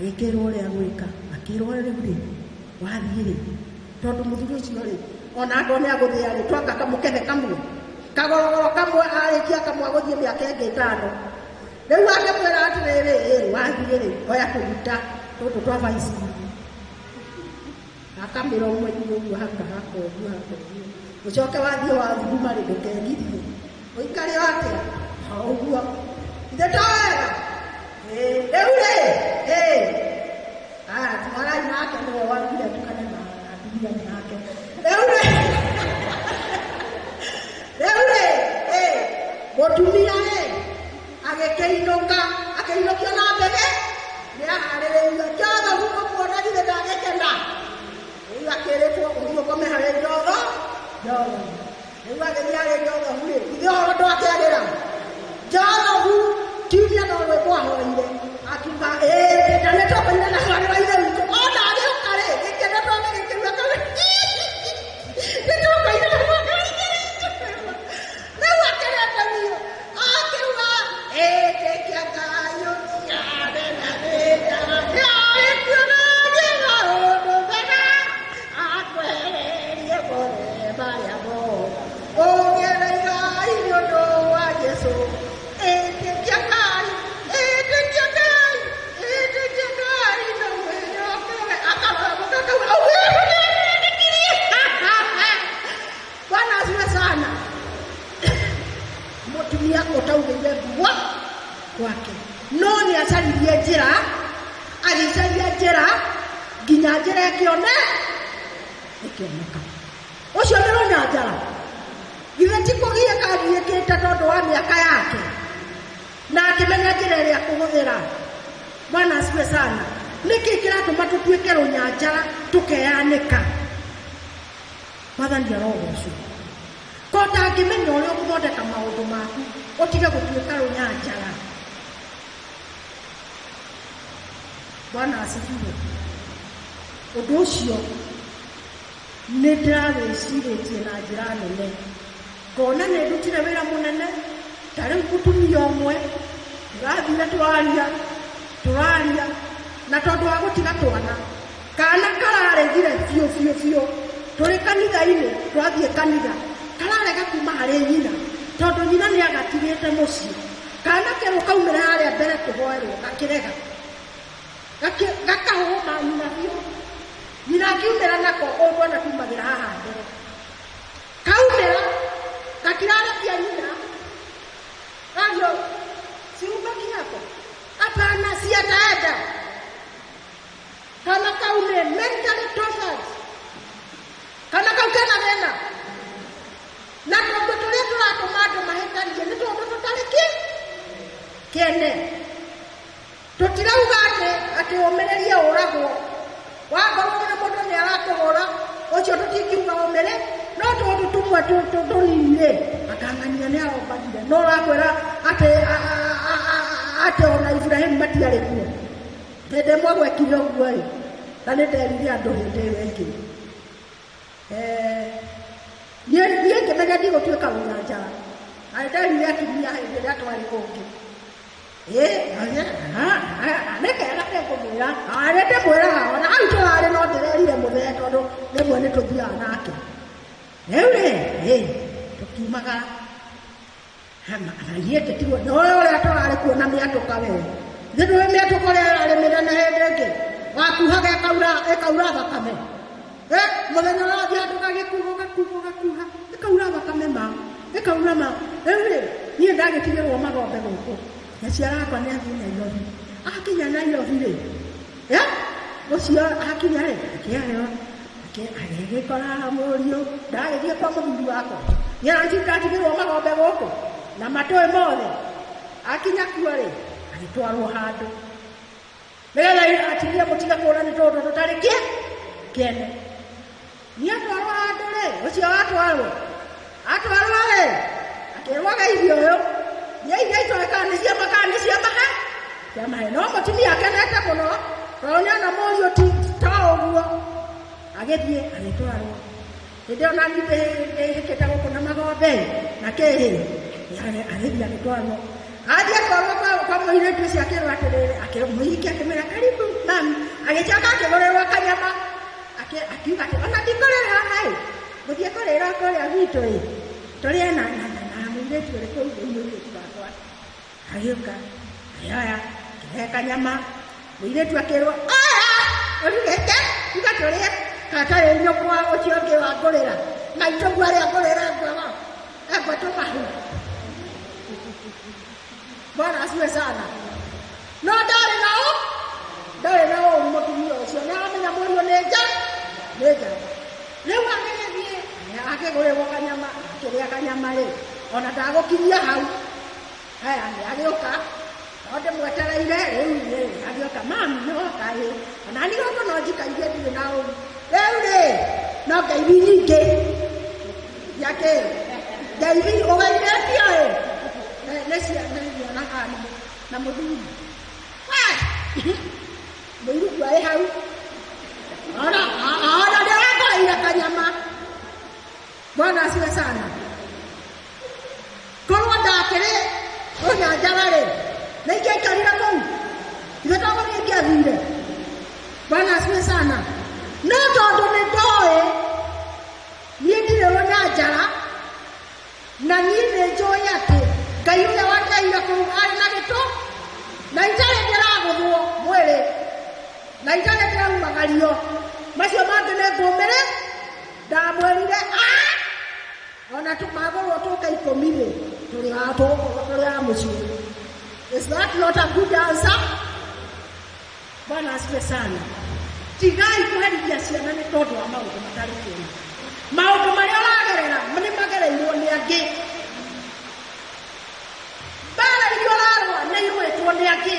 Agĩkĩrwo ũrĩa gwĩka, akĩrwo rĩu rĩ, wathiĩ rĩ, tondũ mũthuri ũcio rĩ, ona akorwo nĩ agũthĩa rĩ, twaka kamũkebe kamwe, kagorogoro kamwe, arĩkia kamwe agũthiĩ mĩaka ĩngĩ ĩtano. Rĩu akĩmwĩra atĩrĩrĩ, ĩ wathiĩ rĩ, oya tũguta tũtũ twa baicikiri, akamĩra ũmwe ũguo haka haka ũguo haka ũguo, ũcoke wathiĩ wathuguma rĩ, ndũkegirie, ũikare o atĩa o ũguo, ithe to wega. Ĩĩ, rĩu rĩ, ĩĩ, aya tigarai nake, nĩwe waugire tukane na atumia nĩ ake. Rĩu rĩ, rĩu rĩ, ĩĩ, mũtumia rĩ, agĩkĩinũka, akĩinũkio na mbege, nĩ aharĩrĩirio Jothobu kũmuona githĩ ndagĩkena. Rĩu akĩrĩtwo ũthiĩ ũkome harĩ Jotho, Jothobu. Rĩu agĩthiĩ harĩ Jothobu rĩ, githĩ ũhoro ndwakĩagĩra? Jothobu kiumia no rwĩmbo ahoire, akiuga ĩĩ, na nĩ twakoire na mwarĩ wa ithe witũ. Ona agĩũka rĩ, gĩkeno tondũ gĩkĩruga kau. Nĩ twakoire na mwarĩ wa ithe witũ. Rĩu akĩrekanio, akiuga ĩtĩkia Ngai ũciare na thĩna, nĩarĩkuonagia maũndũ mega, akwehererie mothe marĩa moru. Ũgĩe na igai nĩ ũndũ wa Jesũ. Ĩtĩkia Ngai, ĩtĩkia Ngai, ĩtĩkia Ngai na wĩhoke. Akarora mũka kau, augĩte nĩetĩkirie. Bwana asifiwe sana. Mũtumia ũtaugĩire mbua gwake, no nĩ acaririe njĩra, agĩcaria njĩra nginya njĩra ĩkĩone ĩkĩoneka. Ũcio nĩ rũnyanjara, githĩ ti kũgiĩka agiĩkĩte tondũ wa mĩaka yake, na akĩmenya njĩra ĩrĩa akũhũthĩra. Bwana asifiwe sana. Nĩkĩ kĩratũma tũtuĩke rũnyanjara tũkeyanĩka? Mwathani arogocwo. Ko ũtangĩmenya ũrĩa ũgũthondeka maũndũ maku, ũtige gũtuĩka rũnyanjara. Bwana asifiwe. Ũndũ ũcio nĩ ndĩrawĩcirĩtie na njĩra nene, ngona nĩ ndutire wĩra mũnene. Ta rĩu mũtumia ũmwe ndĩrathire tũraria tũraria, na tondũ wa gũtiga twana, kana kararegire biũ biũ biũ. Tũrĩ kanitha-inĩ, twathiĩ kanitha, kararega kuma harĩ nyina, tondũ nyina nĩ agatigĩte mũciĩ. Kana kerwo kaumĩre harĩa mbere tũhoerwo, gakĩrega, gakahũma nyina biũ. Nyina akiumĩra nako, ũũ twana tumagĩra haha mbere, kaumĩra gatirarekia nyina. Kario siubaki hapo, hapana, si ataenda. Kana kau nĩ mentally tortured, kana kau kena thĩna, na tondũ tũrĩa tũratũma andũ mahĩtanie nĩ tondũ tũtarĩ kĩ kĩene. Tũtirauga atĩ atĩ ũmĩrĩrie ũragwo, wakorwo nĩ mũndũ nĩ arakũhũra, ũcio tũtingiuga ũmĩrĩ, no tũndũ tũmwe tũnini rĩ, akang'ania nĩ arombanire. No ũrakwĩra atĩ atĩ ona Iburahĩmu matiarĩ kuo. Hĩndĩ ĩmwe gwekire ũguo ĩ, na nĩ nderire andũ hĩndĩ ĩyo ĩngĩ. Niĩ niĩ ngĩmenya ndigũtuĩka rũnyanjara. Na nĩ nderire atumia hĩndĩ ĩrĩa twarĩ kũngĩ. Nĩ kega nĩngũmwĩra, nĩ ndĩmwĩraga ona hau tũrarĩ no ndĩrerire mũthee tondũ rĩmwe nĩ tũthiaga nake. Rĩu rĩ, tũkiumagara. Na niĩ ngĩtigwo no ũrĩa tũrarĩ kuo na mĩatũka we. Nĩ ndũĩ mĩatũka ũrĩa ĩrarĩ mĩnene hĩndĩ ĩngĩ, wakuhaga ĩkaura ĩkaura thakame. Mũthenya ũrathiĩ handũ gagĩkuha gakuha gakuha, ĩkaura thakame ma, ĩkaura ma. Rĩu rĩ, niĩ ndagĩtigĩrwo magombe gũkũ. Nyaciara wakwa nĩ athiĩ Nairobi. Akinya Nairobi rĩ, ũcio akinya rĩ, akĩheo agĩgĩkora mũriũ, ndagĩthiĩ kwa mũthuri wakwa. Niĩ ndatigĩrwo magombe gũkũ na matũĩ mothe. Akinya kuo rĩ, agĩtwarwo handũ nĩgetha atumia mũtige kũũra nĩ tondũ tũtarĩ kĩ kĩene. Niĩ atwarwo handũ rĩ, ũcio watwarwo atwarwo rĩ, akĩrwo geithio ũyũ, ngeithia itoĩ kana nĩ ciama kana nĩ ciamahe ciamahe. No mũtumia akenete mũno tondũ nĩona mũriũ ti to ũguo. Agĩthiĩ agĩtwarwo. Hĩndĩ ĩyo naniĩ ndĩhĩkĩte gũkũ na magombe na kĩĩ, agĩthiĩ agĩtwarwo. Athiĩ atwarwo kwa mũirĩtu ũcio akĩrwo atĩrĩrĩ, mũhiki akĩmwĩra karibu. Mami agĩcoka akĩgũrĩrwo kanyama akiuga atĩ ona ndikũrĩra haha ĩ gũthiĩ kũrĩra kũrĩa gwitũ ĩ tũrĩe na mũirĩtu ũrĩkũ mũirĩtu wakwa agĩũka akĩoya akĩrehe kanyama mũirĩtu akĩrwo oya ũrugĩte uga tũrĩe katarĩ nyũkwa ũcio ũngĩ wangũrĩra maitũguo arĩa ngũrĩra ngwaga engwa tũmahu. Bwana asiwe sana. No ndarĩ nao ndarĩ na ũru mũtumia ũcio nĩ aramenya mũriũ nĩ nja nĩ njamba. Rĩu agĩgĩthiĩ akĩgũrĩrwo kanyama akĩrĩa kanyama rĩ ona ndagũkinyia hau. Haya nĩ agĩũka no ndĩmwetereire rĩu rĩ agĩũka mami nĩ woka ĩ ona niĩ gũkũ no njikairie ndirĩ na ũru. Rĩu rĩ no ngeithi nyingĩ yakĩ ngeithi ũgeithĩtio ĩ nĩ ciana kana na mũthuri mũirũgu arĩ hau ona ndĩrakũrĩire kanyama. Bwana asiwe sana. Korwo ndakĩrĩ rũnyanjara rĩ nĩ ingĩaikarire kũu ithe togũthiĩ ingĩathire. Bwana asiwe sana. No tondũ nĩ ndoĩ niĩ ndirĩ rũnyanjara na niĩ nĩ njũĩ atĩ Ngai ũrĩa wandeire kũu arĩ na gĩtũ na itarĩ ndĩragũthwo mwĩrĩ na itarĩ ndĩraumagario macio mangĩ nĩ ngũmĩrĩ ndamwĩrire ona tũmagũrwo tũke ikũmi rĩ tũrĩ a mũciĩ. Is that not a good answer? Bwana asifiwe sana. Tigai kũherithia ciana nĩ tondũ wa maũndũ matarĩ kĩene. Maũndũ marĩa ũragerera nĩ magereirwo nĩ angĩ. Mbara iria ũrarũa nĩ irũĩtwo nĩ angĩ.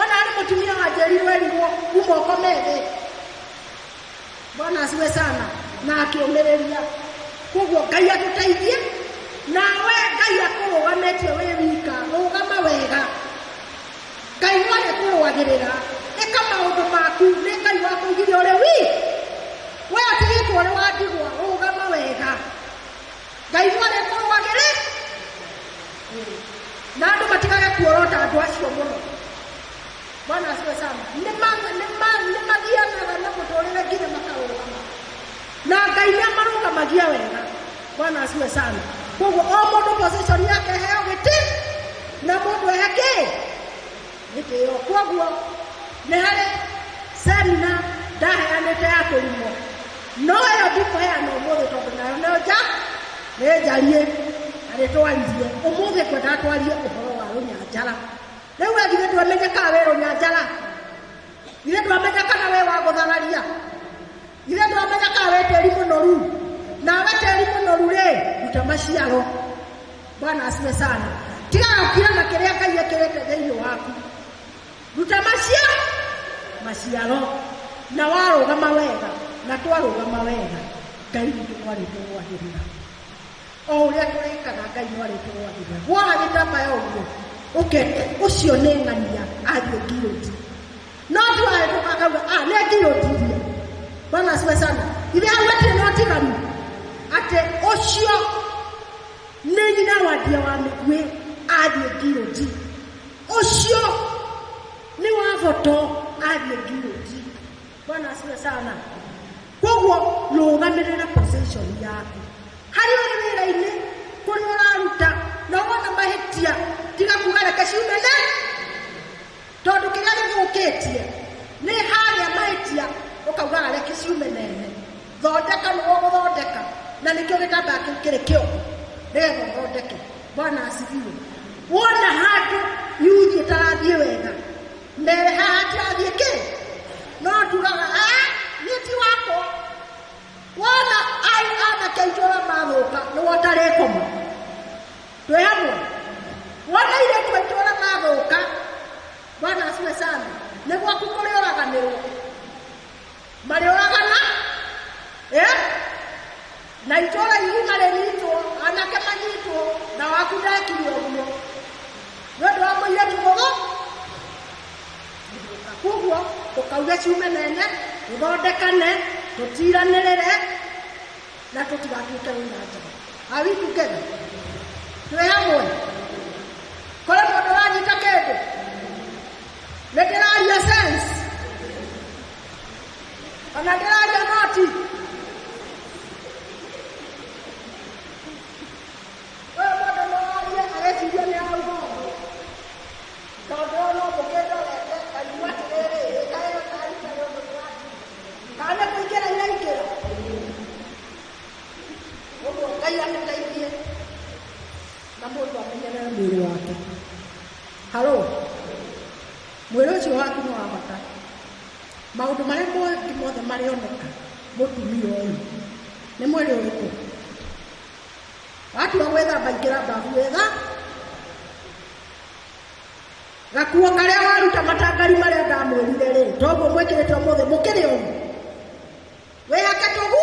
Ona arĩ mũtumia wanjĩrirwo erirwo uma ũkome thĩ. Bwana asifiwe sana. Na akĩũmĩrĩria. Koguo Ngai atũteithie nawe Ngai akũrũgamĩtie wĩ wika rũgama wega. Ngai no arĩkũrũagĩrĩra. Ĩka maũndũ maku nĩ Ngai wakũigire ũrĩ wi we atigĩtwo ũrĩ wa ndigwa rũgama wega. Ngai no arĩkũrũagĩrĩra na andũ matigage kuorota andũ acio mũno. Bwana asifiwe sana. Nĩ mathianaga na mũtũrĩre nginya makarũgama na Ngai nĩ amarũgamagia wega. Bwana asifiwe sana. Koguo o mũndũ position yake heo gĩtĩ na mũndũ ehe kĩ gĩtĩo. Koguo nĩ harĩ semina ndaheanĩte ya kũrimwo no ĩyo ndikũheana ũmũthĩ tondũ nayo no nja nĩ njarie na nĩtwaririe ũmũthĩ ngwendaga twarie ũhoro wa rũnyanjara. Rĩu we githĩ ndwamenya kana wĩ rũnyanjara? Githĩ ndwamenya kana wĩ wa gũthararia? Githĩ ndwamenya kana wĩ tĩri mũnoru? Nawe tĩri mũnoru rĩ ruta maciaro. Bwana asifiwe sana. Tiga gũkira na kĩrĩa Ngai ekĩrĩte thĩinĩ waku. Ruta maciaro na warũgama wega na twarũgama wega Ngai witũ no arĩtũrũagĩrĩra. O ũrĩa tũrĩkaga Ngai no arĩtũrũagĩrĩra. Wona gĩtambaya ũguo ũkete ũcio nĩ ng'ania athiĩ ngirũti no tiwahĩtũka akauga nĩ ngirũtirie. Bwana asifiwe sana. Ithe hau hatirĩ na ũtiganu atĩ ũcio nĩ nyina wandia wa mĩguĩ athiĩ ngirũti, ũcio nĩ wa boto athiĩ ngirũti. Bwana asifiwe sana. Koguo rũgamĩrĩra position yaku harĩa ũrĩ wĩra-inĩ kũrĩa ũraruta na wona mahĩtia tiga kuga reke ciumene tondũ kĩrĩa gĩthũkĩtie nĩ harĩa mahĩtia ũkaugaga reke ciume nene. Thondeka nĩguo gũthondeka na nĩkĩo gĩtambaya kĩu kĩrĩ kĩohu nĩgetha ũthondeke. Bwana asifiwe. Wona handũ yuthi ĩtarathiĩ wega mbere haha hatirathiĩ kĩ no tugaga niĩ ti wakwa. Wona anake itũra mathũka nĩwe ũtarĩkoma. Twĩ hamwe. Wona airĩtu a itũra mathũka. Bwana asifiwe sana. Nĩ gwaku kũrĩũraganĩrwo marĩũragana na itũra igima rĩnyitwo anake manyitwo na waku ndekire ũguo nĩ ũndũ wa mũirĩtu mũgo. Koguo tũkauge ciume nene tũthondekane tũtiranĩrĩre na tũtigatuĩke rũnyanjara. Are we together? Twĩ hamwe. Kũrĩ mũndũ ũranyita kĩndũ? Nĩ ndĩraria Mwĩrĩ wake. Halo, mwĩrĩ ũcio waku nĩ wa bata. Maũndũ marĩa mangĩ mothe marĩoneka mũtumia ũyũ nĩ mwĩrĩ ũrĩkũ? Watua gwĩthamba, ingĩra mbabu wetha gakuo karĩa waruta matangari marĩa ndamwĩrire rĩ, toguo mwĩkĩrĩte ũmũthĩ mũkĩrĩ ũguo, wĩhake tũgu.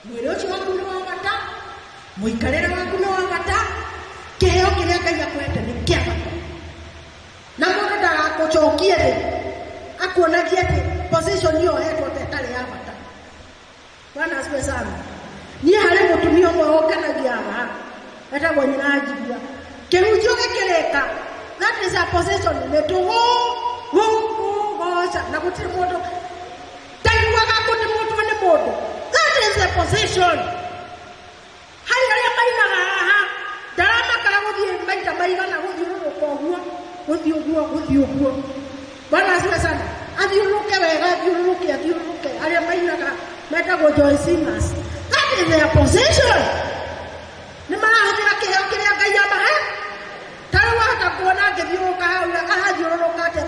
Mwĩrĩ ũcio waku nĩ wa bata, mũikarĩre waku nĩ wa bata, kĩheo kĩrĩa Ngai akũhete nĩ kĩa bata, na mũndũ ndagakũcokie thĩ akuonagie atĩ position ĩyo ũhetwo ta ĩtarĩ ya bata. Bwana asifiwe sana. Niĩ harĩ mũtumia ũmwe wonganagia haha etagwo nyina Njigua, kĩhunjio gĩkĩrĩka, that is a position, nĩ tũgũgũgoca na gũtirĩ mũndũ ndaiguaga kũndimũtwo nĩ mũndũ. That is a position. Harĩ arĩa mainaga haha, ndaramakara gũthiĩ maita maigana gũthiũrũrũka ũguo, gũthiĩ ũguo, gũthiĩ ũguo. Bwana asifiwe sana. Athiũrũrũke wega, athiũrũrũke, athiũrũrũke. Arĩa mainaga metagwo Joy Singers, that is their position. Nĩ marahũthĩra kĩheo kĩrĩa Ngai amahe. Ta rĩu wahota kuona ngĩthiũrũrũka hau, arathiũrũrũka atĩa?